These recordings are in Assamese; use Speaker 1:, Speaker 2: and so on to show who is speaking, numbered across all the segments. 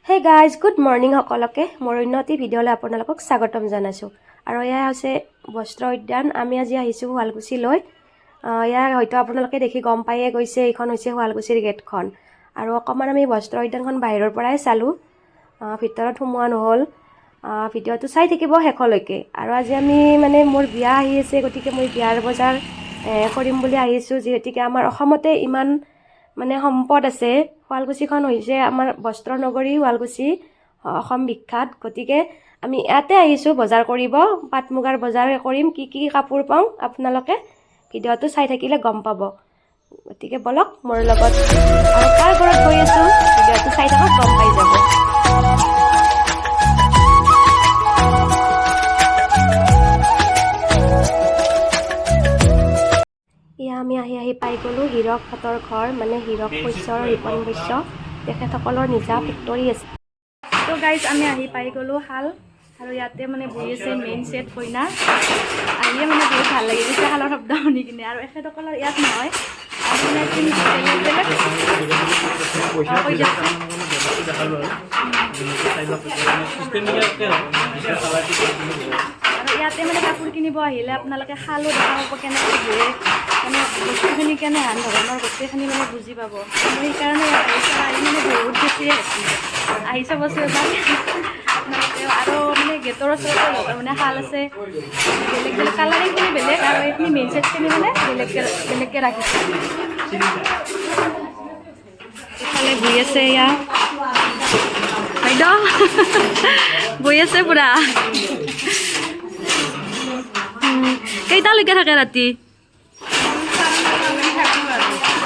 Speaker 1: হে গাইজ, গুড মৰ্ণিং সকলোকে। মোৰ অন্য এটি ভিডিঅ'লৈ আপোনালোকক স্বাগতম জনাইছোঁ। আৰু এয়া হৈছে বস্ত্ৰ উদ্যান। আমি আজি আহিছোঁ শুৱালকুছিলৈ। এয়া হয়তো আপোনালোকে দেখি গম পায়ে গৈছে, এইখন হৈছে শুৱালকুছিৰ গেটখন। আৰু অকণমান আমি বস্ত্ৰ উদ্যানখন বাহিৰৰ পৰাই চালোঁ, ভিতৰত সোমোৱা নহ'ল। ভিডিঅ'টো চাই থাকিব শেষলৈকে। আৰু আজি আমি মানে মোৰ বিয়া আহি আছে, গতিকে মই বিয়াৰ বজাৰ কৰিম বুলি আহিছোঁ। যিহেতুকে আমাৰ অসমতে ইমান মানে সম্পদ আছে, শুৱালকুছিখন হৈছে আমাৰ বস্ত্ৰ নগৰী। শুৱালকুছি অসম বিখ্যাত। গতিকে আমি ইয়াতে আহিছোঁ বজাৰ কৰিব। পাট মুগাৰ বজাৰ কৰিম। কি কি কাপোৰ পাওঁ, আপোনালোকে ভিডিঅ'টো চাই থাকিলে গম পাব। গতিকে বলক মোৰ লগত। আৰু কাৰ ঘৰত গৈ আছোঁ, ভিডিঅ'টো চাই থাকক, গম পাই যাব। এয়া আমি আহি আহি পাই গ'লোঁ হীৰকহঁতৰ ঘৰ, মানে হীৰক বৈশ্য আৰু ৰিপন বৈশ্য, তেখেতসকলৰ নিজা ফেক্টৰী আছে।
Speaker 2: তো গাইজ, আমি আহি পাই গ'লোঁ শাল আৰু ইয়াতে মানে বহি আছে মেইন ছেট কইনা। আহিয়ে মানে বহুত ভাল লাগি গৈছে শালৰ শব্দ শুনি কিনে। আৰু এখেতসকলৰ ইয়াত নহয় আৰু মানে বেলেগ বেলেগ। অঁ, কৈ দিয়কচোন। আৰু ইয়াতে মানে কাপোৰ কিনিব আহিলে আপোনালোকে শালো দেখা পাব, কেনেকৈ বয়ে, মানে বস্তুখিনি কেনেহেন ধৰণৰ, গোটেইখিনি মানে বুজি পাব। মই সেইকাৰণে ইয়াত আহিছোঁ। আহি মানে বহুত বেছিয়ে হেপী। আহি চাবচোন এবাৰ আপোনালোকেও। আৰু মানে গেটৰ ওচৰতে সিহঁতৰ মানে শাল আছে। বেলেগ বেলেগ কালাৰিংখিনি বেলেগ আৰু এইখিনি মেইন ছেটখিনি মানে বেলেগকৈ বেলেগকৈ ৰাখিছে। ইফালে বহি আছে এয়া বাইদেউ, বহি আছে পুৰা। কেইটালৈকে থাকে ৰাতি?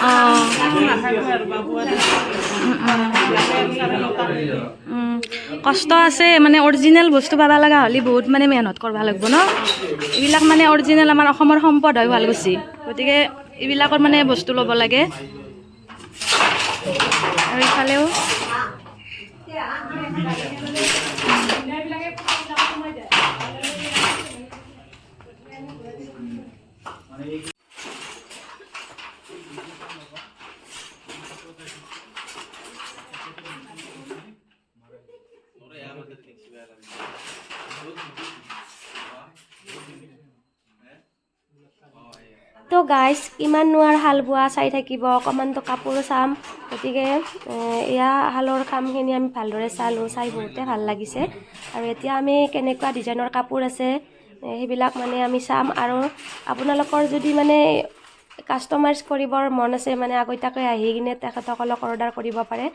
Speaker 2: অঁ, কষ্ট আছে। মানে অৰিজিনেল বস্তু পাব লগা হ'লে বহুত মানে মেহনত কৰিব লাগিব ন। এইবিলাক মানে অৰিজিনেল আমাৰ অসমৰ সম্পদ হয় শুৱালকুছি। গতিকে এইবিলাকৰ মানে বস্তু ল'ব লাগে। আৰু ইফালেও
Speaker 1: তো গাইজ, কিমান নোৱাৰা শাল বোৱা চাই থাকিব, অকণমানতো কাপোৰো চাম। গতিকে এয়া শালৰ কামখিনি আমি ভালদৰে চালোঁ, চাই বহুতে ভাল লাগিছে। আৰু এতিয়া আমি কেনেকুৱা ডিজাইনৰ কাপোৰ আছে, সেইবিলাক মানে আমি চাম। আৰু আপোনালোকৰ যদি মানে কাষ্টমাইজ কৰিবৰ মন আছে, মানে আগতীয়াকৈ আহি কিনে তেখেতসকলক অৰ্ডাৰ কৰিব পাৰে।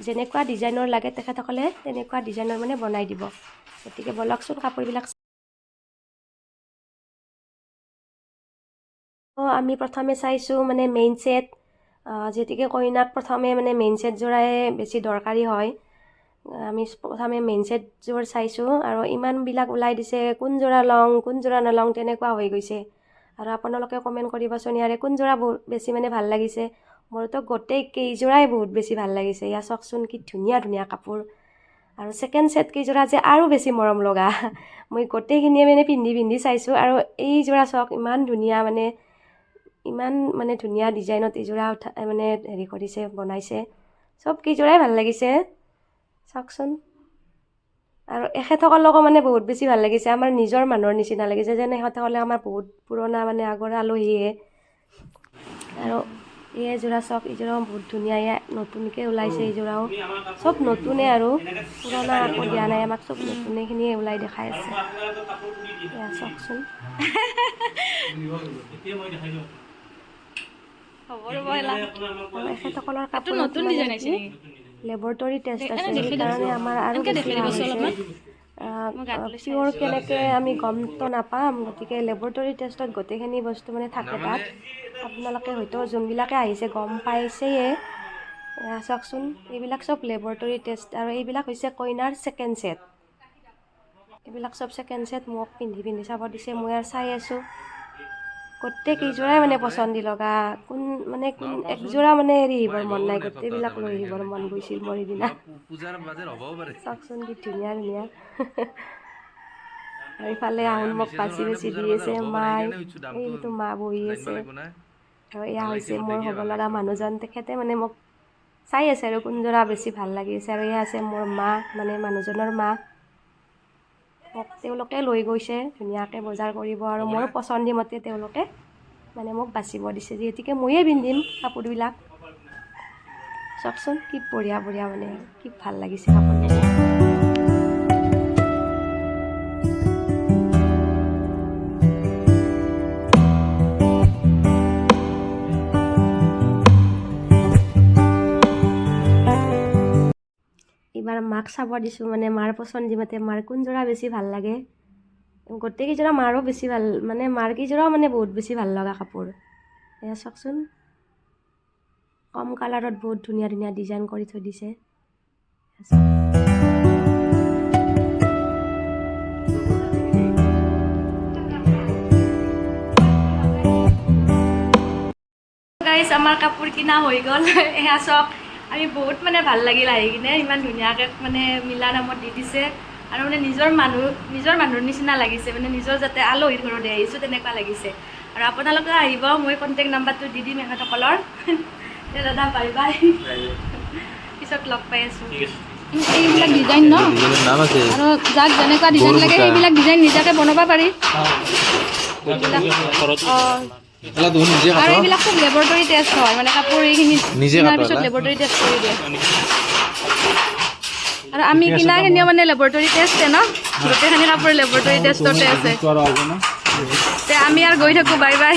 Speaker 1: যেনেকুৱা ডিজাইনৰ লাগে, তেখেতসকলে তেনেকুৱা ডিজাইনৰ মানে বনাই দিব। গতিকে ব'লকচোন কাপোৰবিলাক। আমি প্ৰথমে চাইছোঁ মানে মেইন ছেট, যিহেতুকে কইনাক প্ৰথমে মানে মেইন ছেটযোৰাই বেছি দৰকাৰী হয়। আমি প্ৰথমে মেইন ছেটযোৰ চাইছোঁ আৰু ইমানবিলাক ওলাই দিছে, কোনযোৰা লওঁ, কোনযোৰা নলওঁ, তেনেকুৱা হৈ গৈছে। আৰু আপোনালোকে কমেণ্ট কৰিবচোন, ইয়াৰে কোনযোৰা বহুত বেছি মানে ভাল লাগিছে। মোৰতো গোটেই কেইযোৰাই বহুত বেছি ভাল লাগিছে। ইয়াত চাওকচোন, কি ধুনীয়া ধুনীয়া কাপোৰ। আৰু ছেকেণ্ড ছেট কেইযোৰা যে আৰু বেছি মৰম লগা। মই গোটেইখিনিয়ে মানে পিন্ধি পিন্ধি চাইছোঁ। আৰু এইযোৰা চাওক, ইমান ধুনীয়া, মানে ইমান মানে ধুনীয়া ডিজাইনত এইযোৰা উঠা মানে হেৰি কৰিছে, বনাইছে। চব কেইযোৰাই ভাল লাগিছে, চাওকচোন। আৰু এখেতসকলকো মানে বহুত বেছি ভাল লাগিছে। আমাৰ নিজৰ মানুহৰ নিচিনা লাগিছে, যেন এখেতসকলে আমাৰ বহুত পুৰণা মানে আগৰ আলহীয়ে। আৰু এই এযোৰা চাওক, এইযোৰাও বহুত ধুনীয়া। এয়া নতুনকৈ ওলাইছে এইযোৰাও। চব নতুনে আৰু পুৰণা একো দিয়া নাই আমাক, চব নতুনেখিনিয়ে ওলাই দেখাই আছে। এয়া চাওকচোন।
Speaker 2: হ'ব, ৰ'ব এলা।
Speaker 1: আৰু এখেতসকলৰ
Speaker 2: এইটো
Speaker 1: কাপোৰত
Speaker 2: নতুন
Speaker 1: মানে
Speaker 2: ডিজাইন আহিছে
Speaker 1: কি
Speaker 2: নেকি?
Speaker 1: লেবৰেটৰী টেষ্ট আছে,
Speaker 2: এনে দেখি
Speaker 1: সেইকাৰণে আমাৰ আৰু
Speaker 2: এনেকে
Speaker 1: বেছি
Speaker 2: দেখি
Speaker 1: ভাল
Speaker 2: দিবচোন
Speaker 1: হৈছে।
Speaker 2: অলপমান। মই গাটো লৈ চাই
Speaker 1: পিয়'ৰ কেনেকৈ আমি গমটো নাপাম, গতিকে লেবৰেটৰী টেষ্টত গোটেইখিনি বস্তু মানে থাকে তাত। আপোনালোকে হয়তো যোনবিলাকে আহিছে গম পাইছেয়ে। এয়া চাওকচোন, এইবিলাক চব লেবৰেটৰী টেষ্ট। আৰু এইবিলাক হৈছে কইনাৰ ছেকেণ্ড ছেট। এইবিলাক চব ছেকেণ্ড ছেট। মোক পিন্ধি পিন্ধি চাব দিছে, মই আৰু চাই আছোঁ। গোটেই কেইযোৰাই মানে পচন্দি লগা। কোন মানে কোন একযোৰা মানে এৰি আহিবৰ মন নাই, গোটেইবিলাক লৈ আহিবৰ মন গৈছিল মোৰ সিদিনা।
Speaker 3: পূজাৰ বাজাৰ হ'বও পাৰে।
Speaker 1: চাওকচোন, কি ধুনীয়া ধুনীয়া। আৰু ইফালে আহোন মোক বাচি বাচি দি আছে মাই। এইটো মা বহি আছে। আৰু এয়া হৈছে মোৰ হ'ব লগা মানুহজন, তেখেতে মানে মোক চাই আছে আৰু কোনযোৰা বেছি ভাল লাগিছে। আৰু এয়া আছে মোৰ মা, মানে মানুহজনৰ মা। মোক তেওঁলোকে লৈ গৈছে ধুনীয়াকৈ বজাৰ কৰিব আৰু মোৰ পচন্দি মতে তেওঁলোকে মানে মোক বাচিব দিছে, যিহেতুকে ময়ে পিন্ধিম কাপোৰবিলাক। চাওকচোন কি বঢ়িয়া বঢ়িয়া, মানে কি ভাল লাগিছে কাপোৰবিলাক। এইবাৰ মাক চাব দিছোঁ, মানে মাৰ পচন্দি মতে মাৰ কোনযোৰা বেছি ভাল লাগে। গোটেইকেইযোৰা মাৰো বেছি ভাল, মানে মাৰ কেইযোৰাও মানে বহুত বেছি ভাল লগা কাপোৰ। এয়া চাওকচোন, কম কালাৰত বহুত ধুনীয়া ধুনীয়া ডিজাইন কৰি থৈ দিছে।
Speaker 2: গাইজ, আমাৰ কাপোৰ কিনা হৈ গ'ল। এয়া চাওক, আমি বহুত মানে ভাল লাগিল আহি কিনে, ইমান ধুনীয়াকৈ মানে মিলা দামত দি দিছে আৰু মানে নিজৰ মানুহৰ নিচিনা লাগিছে, মানে নিজৰ যাতে আলহীৰ ঘৰত আহিছোঁ তেনেকুৱা লাগিছে। আৰু আপোনালোকেও আহিব, মই কণ্টেক্ট নাম্বাৰটো দি দিম এখেতসকলৰ। তে দাদা, বাই বাই, পিছত লগ পাই আছোঁ।
Speaker 3: এইবিলাক ডিজাইন ন
Speaker 4: ডিজাইনৰ নাম আছে।
Speaker 3: আৰু যাক যেনেকুৱা ডিজাইন লাগে
Speaker 4: গৰু।
Speaker 3: সেইবিলাক ডিজাইন নিজাকে বনাব পাৰি। অঁ।
Speaker 4: এলা তুমি নিজে
Speaker 3: আৰু
Speaker 4: কাটো।
Speaker 3: এইবিলাক চব লেবৰেটৰী টেষ্ট হয়, মানে কাপোৰ এইখিনি
Speaker 4: নিজে
Speaker 3: কিনাৰ
Speaker 4: কাটো
Speaker 3: পিছত
Speaker 4: এলা?
Speaker 3: লেবৰেটৰী টেষ্ট কৰি দিয়ে। আৰু আমি কিনাখিনিও মানে লেবৰেটৰী টেষ্টে ন, গোটেইখিনি কাপোৰ লেবৰেটৰী টেষ্টতে আছে। তে আমি আৰু গৈ থাকোঁ, বাই বাই।